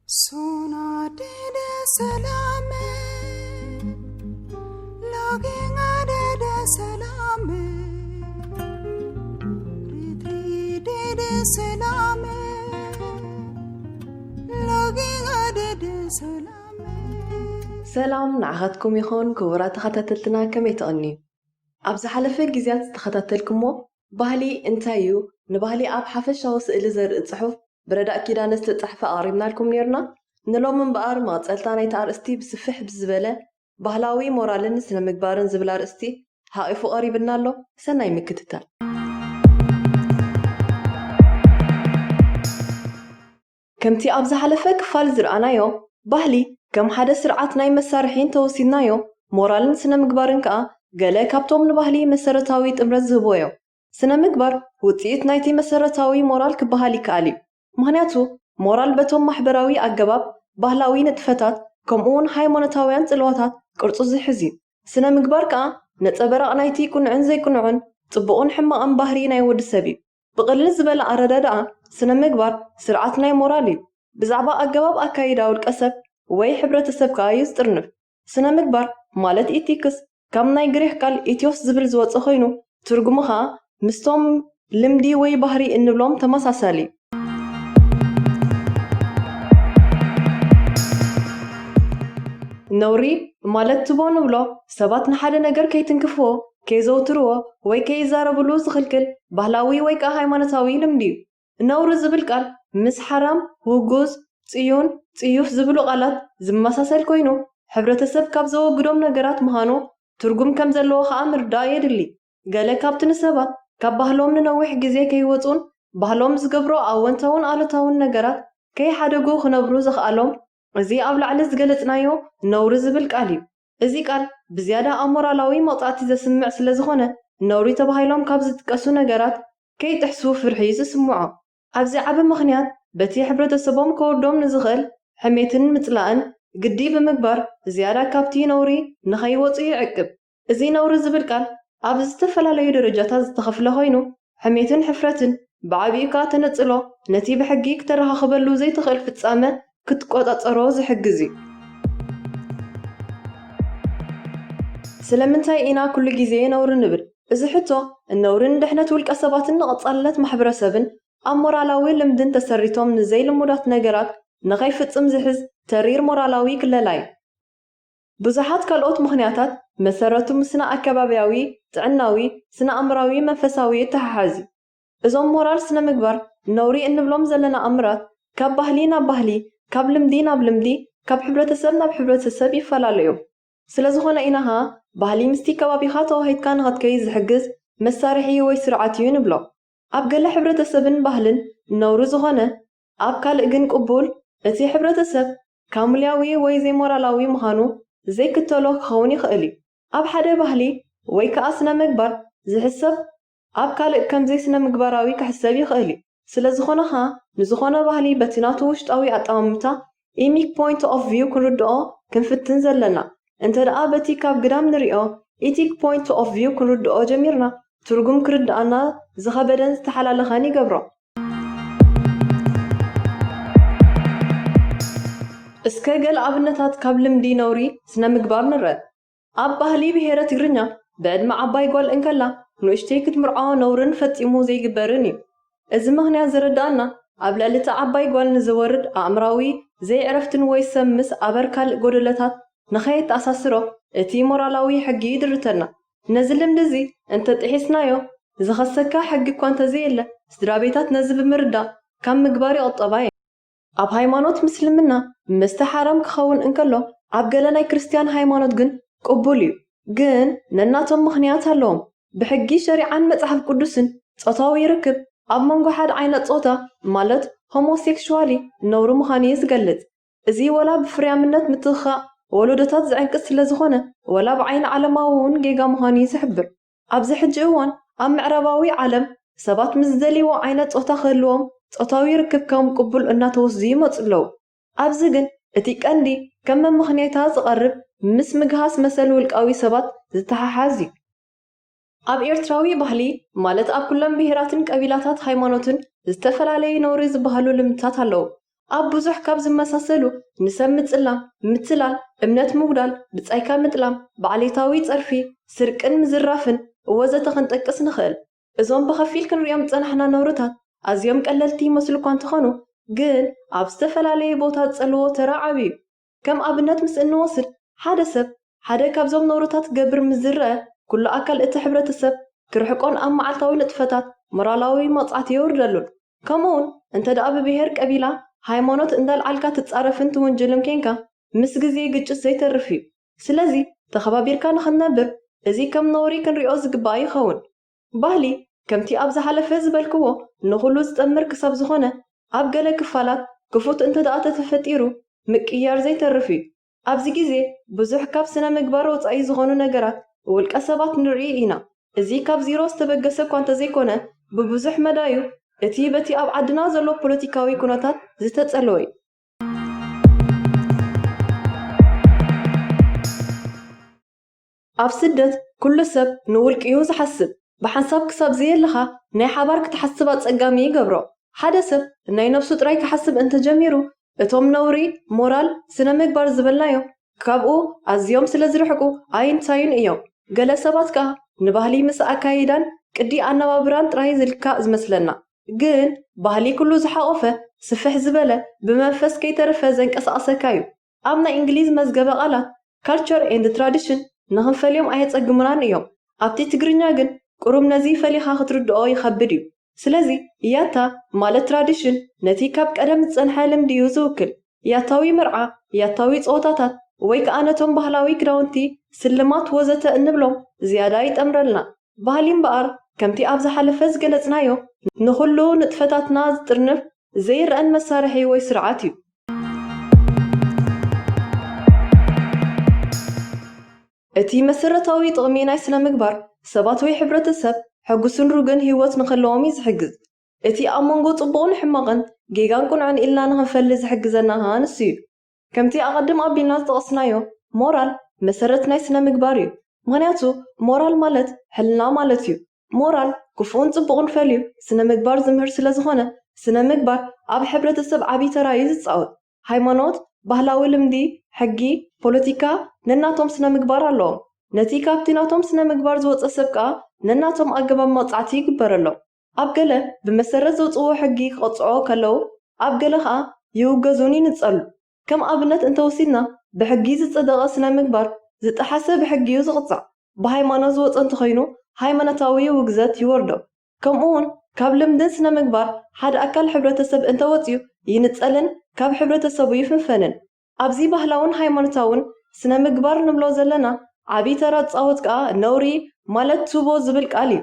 Sona dede salame, login adede salame, ritri dede salame, login adede salame. ሰላም ንዓኻትኩም ይኹን ክቡራት ተኸታተልትና፣ ከመይ ትቕንዩ? ኣብ ዝሓለፈ ግዜያት ዝተኸታተልኩሞ ባህሊ እንታይ እዩ? ንባህሊ ኣብ ሓፈሻዊ ስእሊ ዘርኢ ጽሑፍ ብረዳእ ኪዳነ ዝተጻሕፈ ኣቕሪብናልኩም ኔርና። ንሎሚ እምበኣር መቐጸልታ ናይቲ ኣርእስቲ ብስፍሕ ብዝበለ ባህላዊ ሞራልን ስነ ምግባርን ዝብል ኣርእስቲ ሓቒፉ ቀሪብልና ኣሎ። ሰናይ ምክትታል። ከምቲ ኣብ ዝሓለፈ ክፋል ዝረኣናዮ፣ ባህሊ ከም ሓደ ስርዓት ናይ መሳርሒ እንተወሲድናዮ፣ ሞራልን ስነ ምግባርን ከኣ ገለ ካብቶም ንባህሊ መሰረታዊ ጥምረት ዝህብዎ እዮም። ስነ ምግባር ውጽኢት ናይቲ መሰረታዊ ሞራል ክበሃል ይከኣል እዩ። ምኽንያቱ ሞራል በቶም ማሕበራዊ ኣገባብ፣ ባህላዊ ንጥፈታት፣ ከምኡ እውን ሃይማኖታውያን ጽልዋታት ቅርጹ ዝሕዝ እዩ። ስነ ምግባር ከኣ ነጸበራቕ ናይቲ ቅኑዕን ዘይቅኑዕን፣ ጽቡቕን ሕማቕን ባህሪ ናይ ወዲ ሰብ እዩ። ብቕልል ዝበለ ኣረዳድኣ፣ ስነ ምግባር ስርዓት ናይ ሞራል እዩ። ብዛዕባ ኣገባብ ኣካይዳ ውልቀ ሰብ ወይ ሕብረተሰብ ከኣ እዩ ዝጥርንፍ። ስነ ምግባር ማለት ኢቲክስ ካብ ናይ ግሪኽ ቃል ኢትዮስ ዝብል ዝወጸ ኮይኑ፣ ትርጉሙ ከኣ ምስቶም ልምዲ ወይ ባህሪ እንብሎም ተመሳሳሊ። ነውሪ ማለት ትቦ ንብሎ፣ ሰባት ንሓደ ነገር ከይትንክፍዎ፣ ከየዘውትርዎ ወይ ከይዛረብሉ ዝኽልክል ባህላዊ ወይ ከኣ ሃይማኖታዊ ልምዲ እዩ። ነውሪ ዝብል ቃል ምስ ሓራም፣ ውጉዝ፣ ጽዩን፣ ጽዩፍ ዝብሉ ቃላት ዝመሳሰል ኮይኑ፣ ሕብረተሰብ ካብ ዘወግዶም ነገራት ምዃኑ ትርጉም ከም ዘለዎ ከኣ ምርዳእ የድሊ። ገለ ካብቲ ንሰባት ካብ ባህሎም ንነዊሕ ግዜ ከይወጹን ባህሎም ዝገብሮ ኣወንታውን ኣሉታውን ነገራት ከይሓደጉ ክነብሩ ዘኽኣሎም፣ እዚ ኣብ ላዕሊ ዝገለጽናዮ ነውሪ ዝብል ቃል እዩ። እዚ ቃል ብዝያዳ ኣሞራላዊ መቕጻዕቲ ዘስምዕ ስለ ዝኾነ፣ ነውሪ ተባሂሎም ካብ ዝጥቀሱ ነገራት ከይጥሕሱ ፍርሒ ዝስምዖ። ኣብዚ ዓቢ ምኽንያት በቲ ሕብረተሰቦም ከወርዶም ንዝኽእል ሕሜትን ምጽላእን ግዲ ብምግባር፣ ዝያዳ ካብቲ ነውሪ ንኸይወጹ ይዕቅብ። እዚ ነውሪ ዝብል ቃል ኣብ ዝተፈላለዩ ደረጃታት ዝተኸፍለ ኮይኑ፣ ሕሜትን ሕፍረትን ብዓቢኡ ከኣ ተነጽሎ ነቲ ብሕጊ ክተረኻኽበሉ ዘይትኽእል ፍጻመ ክትቆጻጸሮ ዝሕግዝ እዩ። ስለምንታይ ኢና ኩሉ ግዜ ነውሪ ንብል? እዚ ሕቶ፣ ነውሪ ንድሕነት ውልቀ ሰባትን ንቐጻልነት ማሕበረሰብን ኣብ ሞራላዊ ልምድን ተሰሪቶም ንዘይልሙዳት ነገራት ንኸይፍጽም ዝሕዝ ተሪር ሞራላዊ ክለላ እዩ። ብዙሓት ካልኦት ምኽንያታት መሰረቱ ምስ ስነ ኣከባብያዊ፣ ጥዕናዊ፣ ስነ ኣእምራዊ፣ መንፈሳዊ ይተሓሓዝ እዩ። እዞም ሞራል ስነ ምግባር ነውሪ እንብሎም ዘለና ኣምራት ካብ ባህሊ ናብ ባህሊ፣ ካብ ልምዲ ናብ ልምዲ፣ ካብ ሕብረተሰብ ናብ ሕብረተሰብ ይፈላለዩ። ስለ ዝኾነ ኢና ኸኣ ባህሊ ምስቲ ከባቢኻ ተዋሂድካ ንኸትከይድ ዝሕግዝ መሳርሒ ወይ ስርዓት እዩ ንብሎ። ኣብ ገለ ሕብረተሰብን ባህልን ነውሪ ዝኾነ፣ ኣብ ካልእ ግን ቅቡል፣ እቲ ሕብረተሰብ ካሙልያዊ ወይ ዘይሞራላዊ ምዃኑ ዘይክተሎ ክኸውን ይኽእል እዩ። ኣብ ሓደ ባህሊ ወይ ከኣ ስነ ምግባር ዝሕሰብ ኣብ ካልእ ከም ዘይስነ ምግባራዊ ክሕሰብ ይኽእል እዩ። ስለ ዝኾነ ኸኣ ንዝኾነ ባህሊ በቲ ናቱ ውሽጣዊ ኣጠማምታ፣ ኢሚክ ፖይንት ኦፍ ቪው፣ ክንርድኦ ክንፍትን ዘለና። እንተ ደኣ በቲ ካብ ግዳም ንሪኦ ኢቲክ ፖይንት ኦፍ ቪው ክንርድኦ ጀሚርና፣ ትርጉም ክርድኣና ዝኸበደን ዝተሓላለኸን ይገብሮ። እስከ ገለ ኣብነታት ካብ ልምዲ ነውሪ ስነ ምግባር ንርአ። ኣብ ባህሊ ብሄረ ትግርኛ ብዕድመ ዓባይ ጓል እንከላ ንኡሽተይ ክትምርዖ ነውርን ፈጺሙ ዘይግበርን እዩ። እዚ ምኽንያት ዝርድኣና ኣብ ልዕሊ እታ ዓባይ ጓል ንዝወርድ ኣእምራዊ ዘይዕረፍትን ወይ ሰብ ምስ ኣበር ካልእ ጎደለታት ንኸየተኣሳስሮ እቲ ሞራላዊ ሕጊ ይድርተና። ነዚ ልምዲ እዚ እንተጥሒስናዮ ዝኸሰካ ሕጊ እኳ እንተዘየለ ስድራ ቤታት ነዚ ብምርዳእ ካብ ምግባር ይቕጠባ እየን። ኣብ ሃይማኖት ምስልምና መስተ ሓራም ክኸውን እንከሎ ኣብ ገለ ናይ ክርስትያን ሃይማኖት ግን ቅቡል እዩ። ግን ነናቶም ምኽንያት ኣለዎም። ብሕጊ ሸሪዓን መጽሓፍ ቅዱስን ጾታዊ ርክብ ኣብ መንጎ ሓደ ዓይነት ጾታ ማለት ሆሞሴክሹዋሊ ነውሪ ምዃኑ እዩ ዝገልጽ። እዚ ወላ ብፍርያምነት ምትኽኻእ ወለዶታት ዝዕንቅጽ ስለ ዝኾነ ወላ ብዓይኒ ዓለማዊ እውን ጌጋ ምዃኑ እዩ ዝሕብር። ኣብዚ ሕጂ እዋን ኣብ ምዕራባዊ ዓለም ሰባት ምስ ዝደልይዎ ዓይነት ጾታ ክህልዎም ጾታዊ ርክብ ከም ቅቡል እናተወስዱ ይመጹ ኣለዉ። ኣብዚ ግን እቲ ቀንዲ ከም መመኽነይታ ዝቐርብ ምስ ምግሃስ መሰል ውልቃዊ ሰባት ዝተሓሓዝ እዩ። ኣብ ኤርትራዊ ባህሊ ማለት ኣብ ኩለን ብሄራትን ቀቢላታት ሃይማኖትን ዝተፈላለዩ ነውሪ ዝበሃሉ ልምድታት ኣለዉ። ኣብ ብዙሕ ካብ ዝመሳሰሉ ንሰብ ምጽላም፣ ምትላል፣ እምነት ምጉዳል፣ ብጻይካ ምጥላም፣ ብዓሌታዊ ጸርፊ፣ ስርቅን ምዝራፍን ወዘተ ክንጠቅስ ንኽእል። እዞም ብኸፊል ክንሪኦም ዝጸናሕና ነውርታት ኣዝዮም ቀለልቲ ይመስሉ እኳ እንተኾኑ፣ ግን ኣብ ዝተፈላለየ ቦታ ዝጸልዎ ተራ ዓቢ እዩ። ከም ኣብነት ምስ እንወስድ፣ ሓደ ሰብ ሓደ ካብዞም ነውርታት ክገብር ምስ ዝረአ፣ ኩሉ ኣካል እቲ ሕብረተሰብ ክርሕቆን ኣብ መዓልታዊ ንጥፈታት ሞራላዊ መቕጻዕቲ የውርደሉን። ከምኡውን እንተ ደኣ ብብሄር፣ ቀቢላ፣ ሃይማኖት እንዳልዓልካ ትጻረፍን ትውንጅልን ኬንካ፣ ምስ ግዜ ግጭት ዘይተርፍ እዩ። ስለዚ ተኸባቢርካ ንኽንነብር እዚ ከም ነውሪ ክንሪኦ ዝግባእ ይኸውን። ባህሊ ከምቲ ኣብ ዝሓለፈ ዝበልክዎ ንኹሉ ዝጠምር ክሳብ ዝኾነ፣ ኣብ ገለ ክፋላት ክፉት እንተ ደኣ ተተፈጢሩ ምቅያር ዘይተርፍ እዩ። ኣብዚ ግዜ ብዙሕ ካብ ስነ ምግባር ወጻኢ ዝኾኑ ነገራት ውልቀ ሰባት ንርኢ ኢና። እዚ ካብ ዚሮ ዝተበገሰ እኳ እንተዘይኮነ፣ ብብዙሕ መዳዩ እቲ በቲ ኣብ ዓድና ዘሎ ፖለቲካዊ ኩነታት ዝተጸለወ እዩ። ኣብ ስደት ኩሉ ሰብ ንውልቂኡ ዝሓስብ፣ ብሓንሳብ ክሳብ ዘየለኻ ናይ ሓባር ክትሓስብ ኣጸጋሚ ይገብሮ። ሓደ ሰብ ናይ ነፍሱ ጥራይ ክሓስብ እንተጀሚሩ፣ እቶም ነውሪ፣ ሞራል፣ ስነ ምግባር ዝበልናዮም ካብኡ ኣዝዮም ስለ ዝርሕቁ ኣይንታዩን እዮም። ገለ ሰባት ከኣ ንባህሊ ምስ ኣካይዳን ቅዲ ኣነባብራን ጥራይ ዝልካእ ዝመስለና። ግን ባህሊ ኩሉ ዝሓቖፈ፣ ስፍሕ ዝበለ፣ ብመንፈስ ከይተረፈ ዘንቀሳቕሰካ እዩ። ኣብ ናይ እንግሊዝ መዝገበ ቃላት culture and tradition ንኽንፈልዮም ኣየጸግሙናን እዮም። ኣብቲ ትግርኛ ግን ቁሩብ ነዚ ፈሊኻ ክትርድኦ ይኸብድ እዩ። ስለዚ ያታ ማለት ትራዲሽን ነቲ ካብ ቀደም ዝጸንሐ ልምዲ እዩ ዝውክል። ያታዊ መርዓ፣ ያታዊ ጸወታታት፣ ወይ ከኣ ነቶም ባህላዊ ክዳውንቲ፣ ስልማት ወዘተ እንብሎም ዝያዳ ይጠምረልና። ባህሊ እምበኣር ከምቲ ኣብ ዝሓለፈ ዝገለጽናዮ ንኹሉ ንጥፈታትና ዝጥርንፍ ዘይረኣን መሳርሒ ወይ ስርዓት እዩ። እቲ መሰረታዊ ጥቕሚ ናይ ስነ ምግባር ሰባት ወይ ሕብረተሰብ ሕጉስን ርጉእን ህይወት ንኽህልዎም እዩ ዝሕግዝ። እቲ ኣብ መንጎ ጽቡቕን ሕማቕን ጌጋን ቅኑዕን ኢልና ንኽንፈሊ ዝሕግዘና ከኣ ንሱ እዩ። ከምቲ ኣቐድም ኣቢልና ዝጠቐስናዮ ሞራል መሰረት ናይ ስነ ምግባር እዩ። ምኽንያቱ ሞራል ማለት ሕልና ማለት እዩ። ሞራል ክፉእን ጽቡቕን ፈልዩ ስነ ምግባር ዝምህር ስለ ዝኾነ ስነ ምግባር ኣብ ሕብረተሰብ ዓቢ ተራ እዩ ዝጻወት። ሃይማኖት፣ ባህላዊ ልምዲ፣ ሕጊ፣ ፖለቲካ ነናቶም ስነ ምግባር ኣለዎም። ነቲ ካብቲ ናቶም ስነ ምግባር ዝወጸ ሰብ ከኣ ነናቶም ኣገባብ መቕጻዕቲ ይግበረሎም። ኣብ ገለ ብመሰረት ዘውጽዎ ሕጊ ክቐጽዖ ከለዉ ኣብ ገለ ከኣ ይውገዙን ይንጸሉ። ከም ኣብነት እንተወሲድና ብሕጊ ዝጸደቐ ስነ ምግባር ዝጠሓሰ ብሕጊ እዩ ዝቕጻዕ። ብሃይማኖት ዝወጸ እንተኾይኑ ሃይማኖታዊ ውግዘት ይወርዶ። ከምኡ እውን ካብ ልምድን ስነ ምግባር ሓደ ኣካል ሕብረተሰብ እንተወጽዩ ይንጸልን ካብ ሕብረተሰቡ ይፍንፈንን። ኣብዚ ባህላውን ሃይማኖታውን ስነ ምግባር ንብሎ ዘለና ዓቢ ተራ ዝጻወት ከኣ ነውሪ ማለት ቱቦ ዝብል ቃል እዩ።